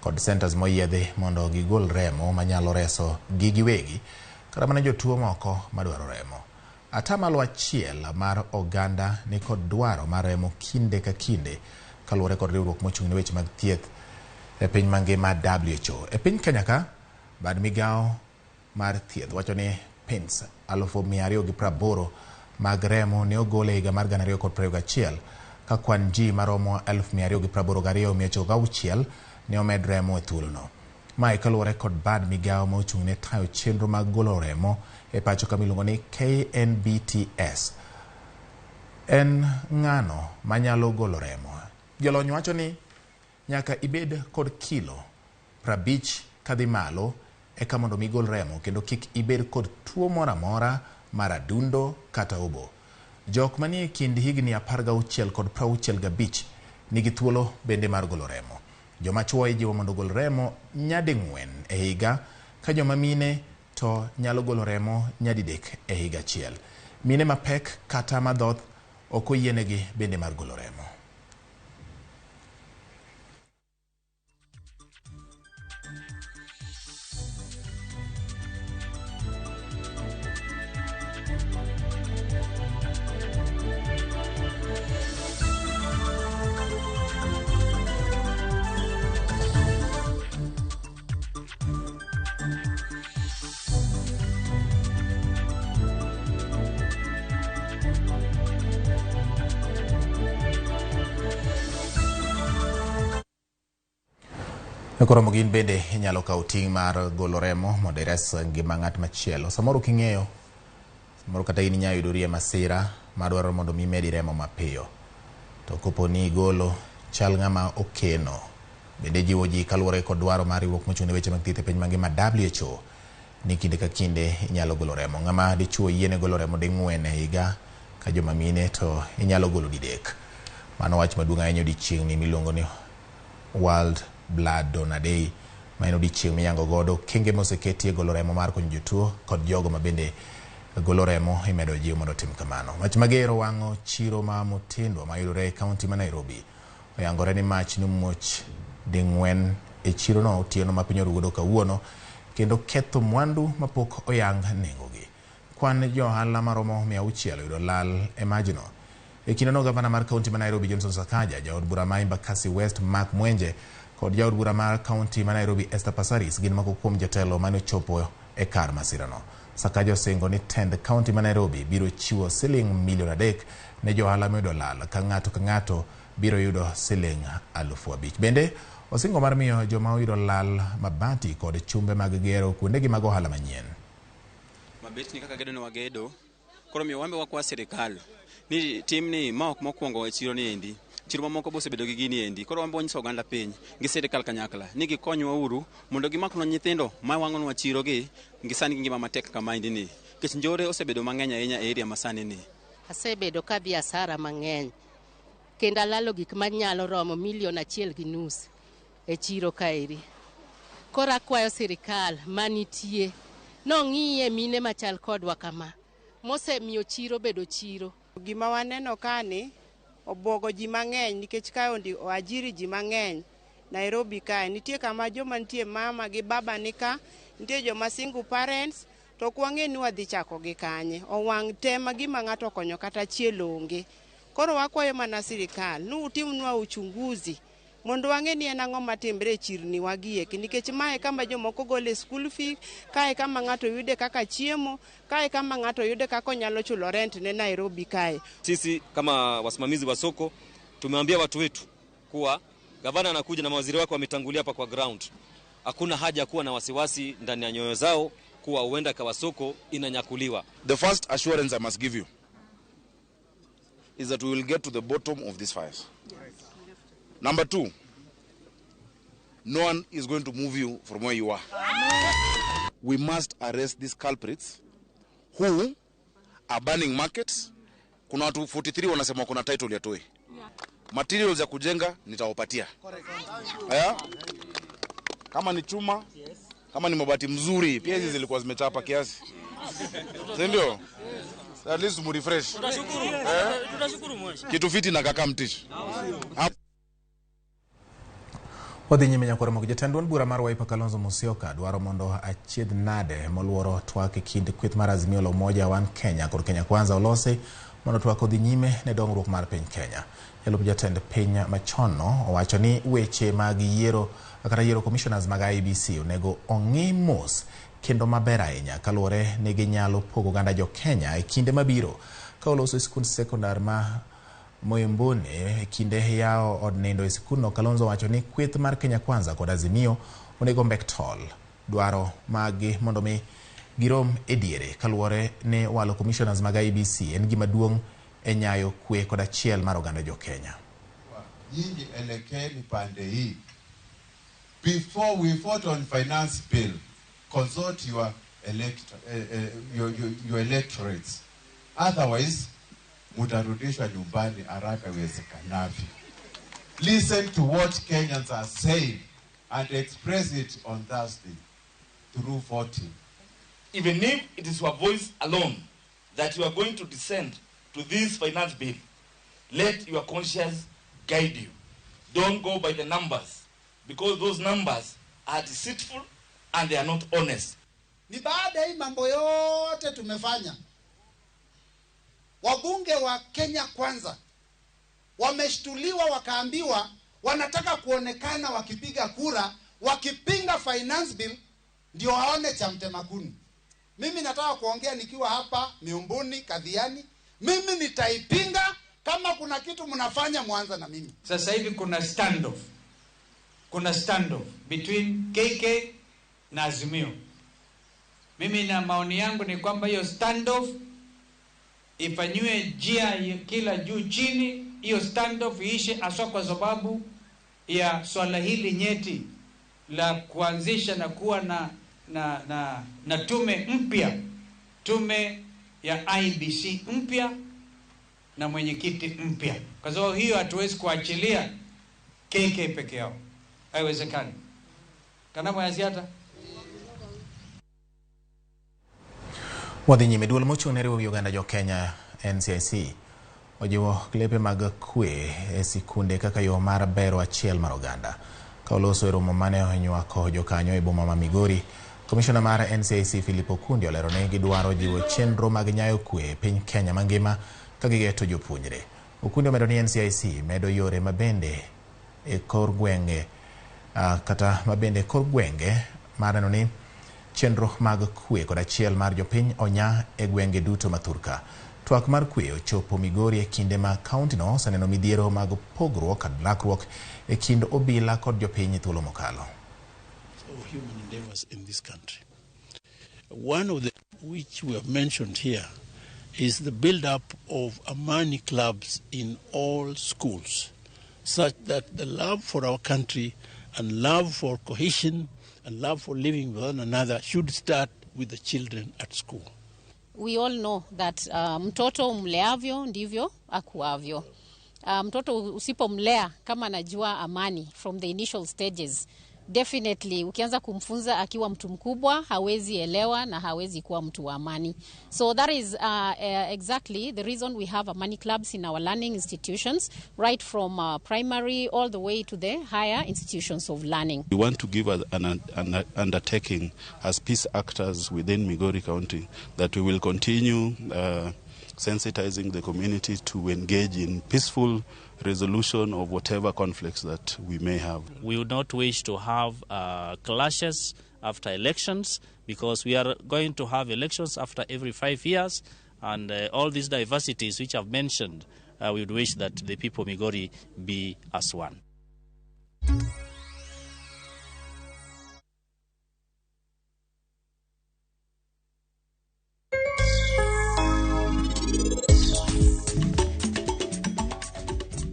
kod centers moyiedhi mondo gigol remo manyalo reso gi giwegi kata mana jotuo moko madwaro remo. 1% mar oganda ni kod dwaro mar remo kinde ka kinde kaluwore kod riwruok mochung' ne weche mag thieth e piny mangima WHO. E piny Kenya ka, bad migawo mar thieth wacho ni pins 280,000 mag remo ne ogol e higa mar 2021 ka kwan ji maromo 282,906 ne omed remo e thuolono. Mae kaluwore kod bad migawo ma ochung' ne tayo chenro mag golo remo e pacho kama iluongo ni KNBTS. En ng'ano manyalo golo remo? Jolony wacho ni nyaka ibed kod kilo 50 kadhi malo eka mondo mi gol remo kendo kik ibed kod tuo moro amora mar adundo kata obo. Jok manie kind higni 16 kod 65 nigi thuolo bende mar golo remo. Joma chuo ijiwo mondo ogol remo nyading'wen e higa ka joma mine to nyalo golo remo nyadidek e higa achiel. Mine mapek kata madhoth ok oyienegi bende mar golo remo. Koro mogin bende inyalo kawo ting' mar golo remo mondo ires ngima ng'at machielo. Samoro king'eyo, samoro kata in inyalo yudori e masira madwaro mondo mi medi remo mapiyo. To kopo ni igolo, chal ng'ama okeno. Bende jiwo ji kaluwore kod dwaro mar riwruok mochung' ne weche mag thieth e piny mangima WHO ni kinde ka kinde inyalo golo remo. Ng'ama dichuo yiene golo remo ding'wen e higa ka joma mine to inyalo golo didek. Mano wach maduong' ahinya odiechieng'ni miluongo ni World Blood Donor Day, ma en odiechieng' miyango godo okenge moseketi e golo remo mar konyo jotuo kod jogo ma bende golo remo imedo jiw mondo otim kamano. Mach mager owang'o chiro ma Mutindwa mayudore e kaunti ma Nairobi. Oyangore ni mach nomuoch ding'wen e chirono otieno ma piny orugodo kawuono kendo ketho mwandu mapok oyang nengogi. Kwan johala maromo 600 oyudo lal e majno. E kindeno gavana mar kaunti ma Nairobi Johnson Sakaja, jaod bura ma Embakasi West Mark Mwenje kod jaod bura mar kaunti ma Nairobi Esther Passaris gin moko kuom jotelo mane ochopo e kar masirano. Sakaja osingo ni tend kaunti ma Nairobi biro chiwo siling milion 3 ne johala moyudo lal ka ng'ato ka ng'ato biro yudo siling 5,000. Bende osingo mar miyo joma oyudo lal mabati kod chumbe mag gero kuondegi mag ohala manyien. Mabetni kaka gedo ne wagedo, koro miyo wambe wakwa sirikal ni timni ma ok mokwongo e chiro ni endi. Chiro mamoko be osebedo gi gini endi. Koro wambe wanyiso oganda piny gi sirikal kanyakla ni gikonywa uru mondo gimaknwa nyithindo ma wang'onwa chiro gi sani gi ngima matek kama endi ni. Nikech njore osebedo mang'eny ahinya e area masani ni. Asebedo ka adhi asara mang'eny kendo alalo gik manyalo romo 1.5 milion e chiro kaeri. Koro akwayo sirikal manitie nong'iye mine machal kodwa kama mosemiyo chiro bedo chiro. Gima waneno kani obwogo ji mang'eny nikech kae oajiri ji mang'eny Nairobi kae. Nitie kama joma nitie mama gi baba ni ka, nitie joma single parents, to ok wang'e ni wadhi chako gi kanye. Owang' te ma gima ng'ato okonyo kata achiel onge. Koro wakwayo mana sirikal ni utimnwa uchunguzi mondo wang'e ni en ang'o matimre e chirni wagi eki, nikech mae kama jomoko gole school fee, kae kama ng'ato yude kaka chiemo, kae kama ng'ato yude kaka onyalo chulo rent ne Nairobi kae. Sisi kama wasimamizi wa soko tumeambia watu wetu kuwa gavana anakuja na mawaziri wake wametangulia hapa kwa ground. Hakuna haja kuwa na wasiwasi ndani ya nyoyo zao kuwa huenda kawa soko inanyakuliwa. The first assurance I must give you is that we will get to the bottom of these fires. Number 2, no one is going to move you from where you are. We must arrest these culprits who are burning markets. Kuna watu 43 wanasema kuna title ya toi. Materials ya kujenga nitawapatia. Haya? Kama ni chuma, kama ni mabati mzuri, pia hizi zilikuwa zimechapa kiasi. Si ndio? At least mu refresh. Tutashukuru. Tutashukuru mwisho. Kitu fiti na kaka mtishi. Wadhi nyime nyakoro mok jatend duond bura mar Wiper Kalonzo Musyoka dwaro mondo achiedh nade moluoro twak e kind kweth mar Azimio la Umoja One Kenya kod Kenya Kwanza olosi mondo twak odhi nyime ne dongruok mar piny Kenya. Jalup jatend piny machon no owacho ni weche mag yiero kata yiero commissioners mag IEBC onego ong'i mos kendo maber ahinya kaluwore ni ginyalo pogo oganda jo Kenya e kinde mabiro. Ka oloso e sikund sekondar ma Moimbuni e kinde yawo od nindo e sikundno, Kalonzo wacho ni kweth mar Kenya Kwanza kod Azimio onego mbek tol dwaro maggi mondo mi girom e diere kaluwore ni walo commissioners mag IEBC en gima duong' e nyayo kwe kod achiel mar oganda jo Kenya. Nyinyi elekeni pande hii. Before we vote on finance bill, consult your electorates. Otherwise, mutarudishwa nyumbani haraka iwezekanavyo. Listen to what Kenyans are saying and express it on Thursday through voting. Even if it is your voice alone that you are going to dissent to this finance bill, let your conscience guide you. Don't go by the numbers, because those numbers are deceitful and they are not honest. Ni baada hii mambo yote tumefanya, wabunge wa Kenya Kwanza wameshtuliwa, wakaambiwa wanataka kuonekana wakipiga kura wakipinga finance bill ndio waone cha mtemakuni. Mimi nataka kuongea nikiwa hapa Miumbuni Kadhiani, mimi nitaipinga. Kama kuna kitu mnafanya mwanza na mimi. Sasa hivi kuna standoff. Kuna standoff between KK na Azimio. Mimi na maoni yangu ni kwamba hiyo standoff ifanyiwe njia kila juu chini, hiyo standoff iishe, haswa kwa sababu ya swala hili nyeti la kuanzisha na kuwa na tume mpya, tume ya IEBC mpya na mwenyekiti mpya. Kwa sababu hiyo hatuwezi kuachilia KK peke yao, haiwezekani. Kana mwaziata. Wadhi nyime, duol mochung' ne riwo wi oganda jo Kenya NCIC ojiwo klepe mag kwe e sikunde kaka yo mar bero achiel mar oganda. Ka oloso e romo mane onywako jokanyo e boma ma Migori, Komishona mar NCIC Philip Okundi olero ni gidwaro jiwo chenro mag nyayo kwe e piny Kenya mangima ka gigeto jopuonjre. Okundi omedo ni NCIC medo yore mabende e kor gwenge kata mabende e kor gwenge mar neno ni chenro mag kwe kod achiel mar jopiny onya e gwenge duto ma thurka. Twak mar kwe ochopo Migori e kinde ma kaunti no oseneno midhiero mag pogruok kod rakruok e kind obila kod jopiny e thuolo mokalo. Of human endeavors in this country. One of the which we have mentioned here is the build-up of Amani clubs in all schools, such that the love for our country and love for cohesion and love for living with one another should start with the children at school. We all know that mtoto umleavyo ndivyo akuavyo. Mtoto usipomlea kama anajua amani from the initial stages, definitely ukianza kumfunza akiwa mtu mkubwa hawezi elewa na hawezi kuwa mtu wa amani. So that is exactly the reason we have Amani clubs in our learning institutions, right from primary all the way to the higher institutions of learning. We want to give an undertaking as peace actors within Migori County that we will continue sensitizing the community to engage in peaceful resolution of whatever conflicts that we may have. We would not wish to have clashes after elections, because we are going to have elections after every 5 years, and all these diversities which I've mentioned, we would wish that the people of Migori be as one.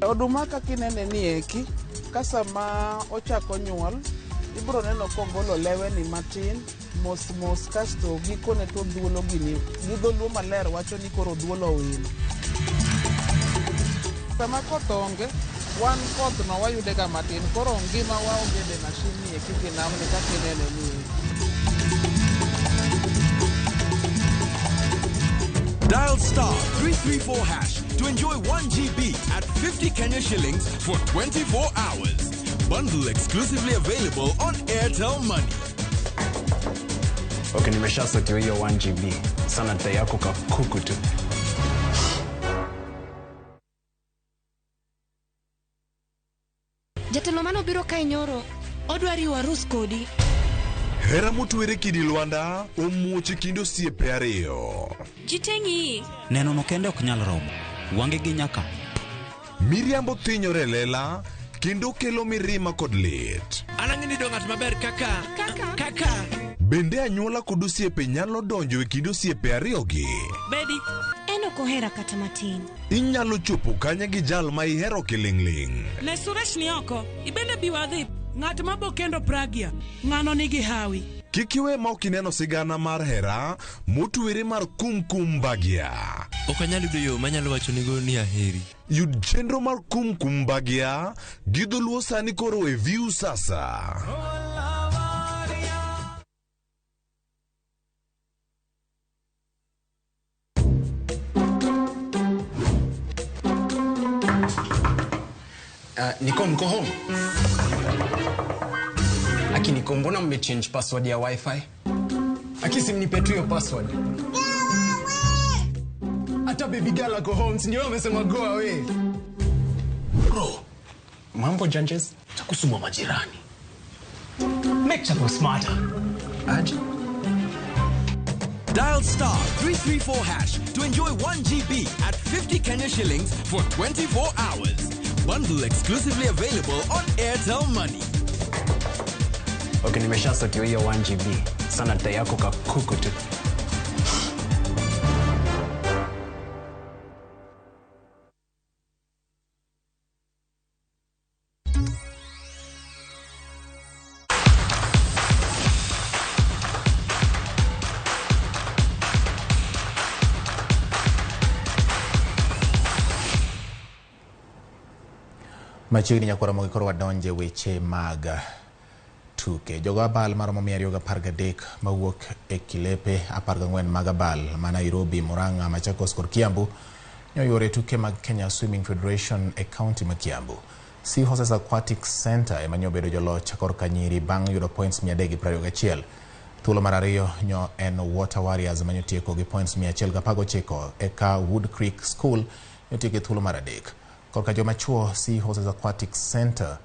Oduma kaka inene ni eki, ka sama ochako nyuol, ibiro neno kogolo lewe ni matin, mos mos kasto gikone to dhuolo gini, gi dholuo maler wacho ni koro dhuolo owil. Sama koth onge, wan koth no wayude ga matin, koro ngima waonge de mashin ni eki gi namni kaka inene ni eki. Dial star 334 hash to enjoy 1 GB at 50 Kenya shillings for 24 hours. Bundle exclusively available on Airtel Money. Okay, nimeshasotiwa hiyo 1 GB. Sana dai yako kakuku tu. Jatelo mano biro kae nyoro, odwa riwo arus kodi. Hera motwere kidi Lwanda omuoch e kind osiepe ariyo. Jiteng'i. Neno no kende ok nyal romo. Wange gi nyaka. Miriambo thinyore e lela kendo kelo mirima kod lit. An ang'e ni do ng'at maber kaka kaka kaka. Bende anyuola kod osiepe nyalo donjo e kind osiepe ariyogi. Bedi. En ok ohera kata matin. Inyalo chopo kanye gi jal ma ihero kiling'ling'. Ne Suresh ni oko, ibende bi wadhi. Ng'at ma bo kendo Pragya, ng'ano nigi hawi. Kik iwe ma ok ineno sigana mar hera motwere mar Kumkum Bhagya. Ok anyal yudo yo manyalo wachonigo ni aheri. Yud chenro mar Kumkum Bhagya gi dholuo sani koro e Viusasa. Niko mko home? Aki Niko, mbona mmechange password ya wifi? Aki si mnipe tu hiyo password. Hata baby girl ako home, si ndio amesema go away. Bro, mambo janjes, takusuma majirani. Make Chapo smarter. Aje. Dial star 334 hash to enjoy 1 GB at 50 Kenya shillings for 24 hours. Bundle exclusively available on Airtel Money. Okay, nimeshasotiwa hiyo 1 GB. Sana dai yako kakuku tu. Machiegni nyakwara mogi koro wadonje weche mag tuke. Jogo abal maromo 213 mawuok e kilepe 14 mag abal ma Nairobi, Murang'a, Machakos kod Kiambu nyoyuoro e tuke mag Kenya Swimming Federation e kaunti ma Kiambu. Seahorses Aquatic Center ema nyobedo joloch korka nyiri bang' yudo points 321. Thuolo mar ariyo nyo en Water Warriors manyotieko gi points 119 eka Wood Creek School nyotieko e thuolo mar adek. Korka joma chuo Seahorses Aquatic Center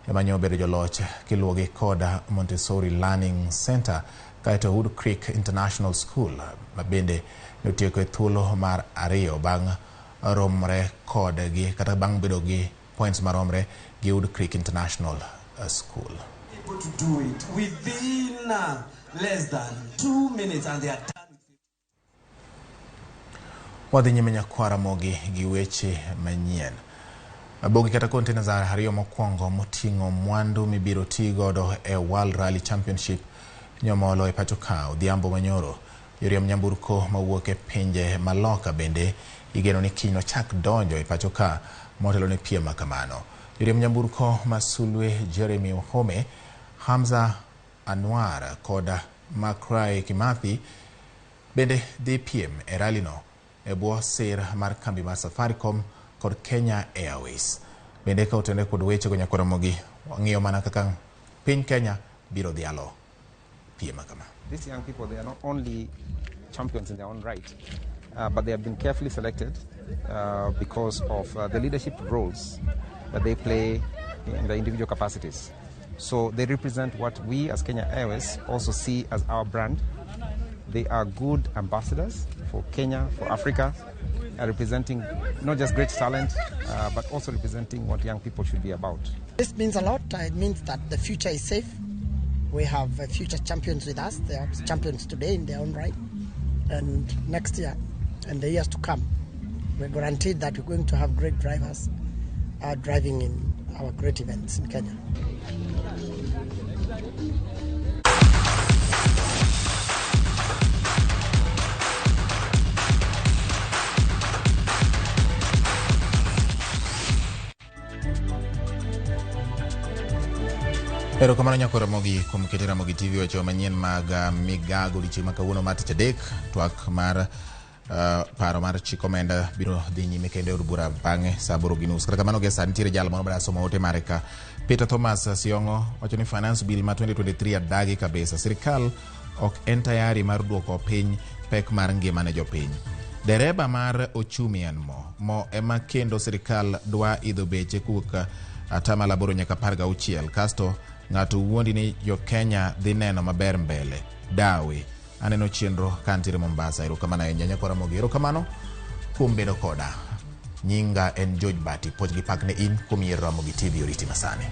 ema nyobedo joloch kiluwogi kod Montessori Learning Center kaeto Wood Creek International School ma bende notieko e thuolo mar ariyo bang' romre kodgi kata bang' bedo gi points maromre gi Wood Creek International School. Able to do it within less than 2 minutes, and they are done. Wadhi nyime nyakwar Ramogi gi weche manyien. Bogi kata containers ariyo mokwongo moting'o mwandu mibiro ti godo e World Rally Championship nyomolo e pacho ka odhiambo manyoro. Joriemb nyamburko mawuok e pinje maloka bende igeno ni kiny nochak donjo e pacho ka motelo ne piem makamano. Joriemb nyamburko ma sulwe Jeremy Wahome, Hamza Anwar kod Makrai Kimathi bende dhi piem e rally no e bwo sir mar kambi mar Safaricom kod Kenya Airways. Bende ka otenore kod weche go nyakwar Ramogi, wang'iyo mana kaka piny Kenya biro dhialo piem kama. These young people, they are not only champions in their own right, but they have been carefully selected because of the leadership roles that they play in their individual capacities. So they represent what we as Kenya Airways also see as our brand. They are good ambassadors for Kenya, for Africa, representing not just great talent, but also representing what young people should be about. This means a lot. It means that the future is safe. We have future champions with us. They are champions today in their own right. And next year and the years to come, we're guaranteed that we're going to have great drivers driving in our great events in Kenya. Erokamano nyakwar Ramogi kuom keto Ramogi TV weche manyien mag migago odiechieng' ma kawuono mar tich adek. Twak mar paro mar chik omenda biro dhi nyime kendo e od bura bang'e saa 8:30. Kata kamano gie sani nitiere jal moro ma somo ote mare ka. Peter Thomas Siongo wacho ni finance bill ma 2023 adagi kabisa. Sirikal ok en tayari mar duoko piny pek mar ngima ne jopiny. Dereba mar ochumi en mo. Mo ema kendo sirikal dwa idho beche kowuok 8 nyaka 16. Kasto ng'ato wuondi ni jo Kenya dhi neno maber mbele. Dawe. Aneno chenro ka ntiere Mombasa. Erokamano ahinya nyakwar Ramogi. Erokamano kuom bedo koda. Nyinga en George Bati. Puoch gi pak ne in kuom yiero Ramogi TV oriti masani.